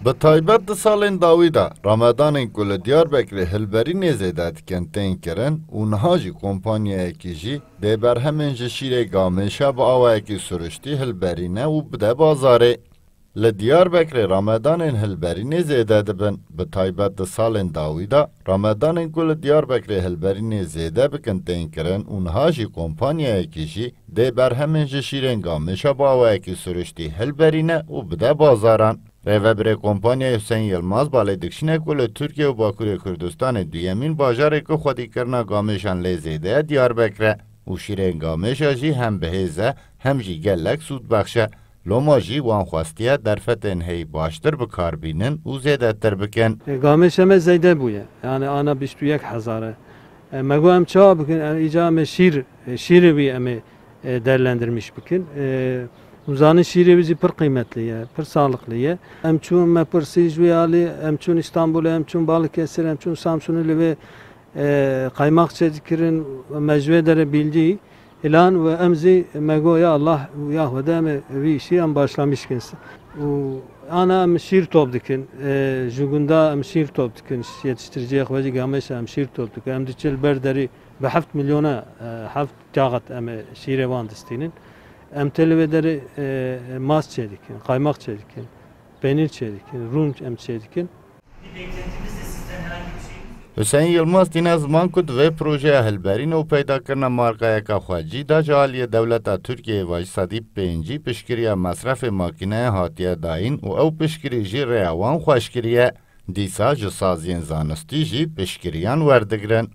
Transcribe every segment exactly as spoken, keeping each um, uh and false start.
Bi taybet di salên dawî de ramedanên ku li Diyarbekirê hilberînê zêde dikin tên kirin û niha jî kompanyayekî jî dê berhemên ji şîrê gamêşa bi awayekî siruştî hilberîne û bide bazarê. Li Diyarbekirê ramedanên hilberînê zêde dibin. Bi taybet di salên dawî de ramedanên ku li Diyarbekirê hilberînê zêde bikin tên kirin û niha jî kompanyayekî jî dê berhemên ji şîrên gamêşa bi awayekî siruştî hilberîne û bide bazaran. Rêvebirê kompanyayê Huseyîn Yilmaz balê dikişîne ku li Tirkiye û Bakurê Kurdistanê duyemîn bajarê ku xwedîkirina gamêşan lê zêde ye Diyarbekir e û şîrên gamêşa jî hem bihêz e hem jî gelek sûdbexş e. Loma jî wan xwestiye derfetên heyî baştir bi kar bînin û zêdetir bikin. E, gamêşa me zeyde bûye. Yani ana bîst û yek hezar e. E, me got em çawa bikin? Em îca em ê şîr, e, şîrê wî em ê, e, derlendirmiş bikin. E, hûn zanin şîrê wî jî pir qîmetli ye, pir sağlıklı ye. Em çûn me pirsî ji wî alî, em çûn Îstanbulê, em çûn Balıkesir, em çûn Samsunê li vê, e, qaymaq çêdikirin, me ji wê derê bîldî. Îlan û em zî me got, ya Allah û ya Xwedê, em ê vî îşî em başlamiş kin. Û ana em şîr top dikin, e, ji gunda em şîr top dikin, yetiştiriciye xwe jî gamêşa em şîr top dikin. Em diçin li ber derî bi heft milyona, e, heft kağıt em ê şîrê wan distînin. Em tê li vê derê, e, mast çêdikin, qaymaq çêdikin, peynîr çêdikin, rûn em çêdikin. Hüseyin Yilmaz tîne ziman ku di vê projeya hilberîn û peydakirina markayeka xwecî de ji aliyê dewleta Tirkiyeyê ve ji sedî pêncî piştgiriya mesrefê makîneyê hatiye dayîn û ew piştgirî jî rêya wan xweş kiriye. Dîsa ji saziyên zanistî jî piştgiriyan werdigrin.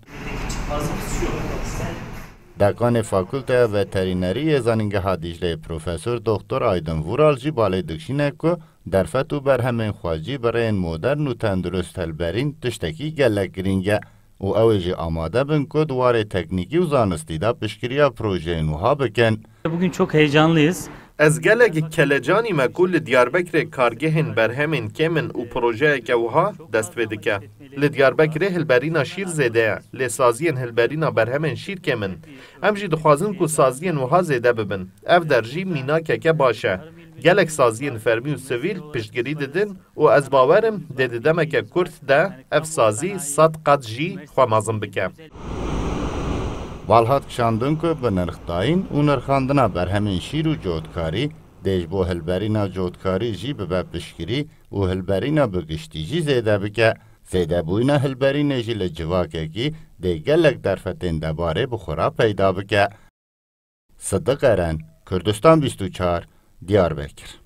Dekanê Fakulteya Veterînerî yê Zanîngeha Dîcleyê Profesor Doktor Aydın Vural jî balê dikişîne ku derfet û berhemên xwecî bi rêyên modern û tendurist hilberîn tiştekî gelek girîng e û ew ê jî amade bin ku di warê teknîkî û zanistî de piştgiriya projeyên wiha bikin. Bugün çok heyecanlıyız. Ez gelek kelecanî me ku li Diyarbekirê kargehên berhemên kêm in û projeyeke wiha dest pê dike. Li Diyarbekirê hilberîna şîr zêde ye, lê saziyên hilberîna berhemên şîr kêm in. Em jî dixwazin ku saziyên wiha zêde bibin. Ev der jî mînakeke baş e. Gelek saziyên fermî û sivîl piştgirî didin û ez bawer im dê di demeke kurt de ev sazî sed qat jî xwe mezin bike. Bal hat kişandin ku bi nirxdayîn û nirxandina berhemên şîr û cotkarî dê ji bo hilberîna cotkarî jî bibe piştgirî û hilberîna bi giştî jî zêde bike. Zêdebûyîna hilberînê jî li civakekî dê gelek derfetên debarê bi xwe re peyda bike. Sidiq Eren, Kurdistan bîst û çar, Diyarbekir.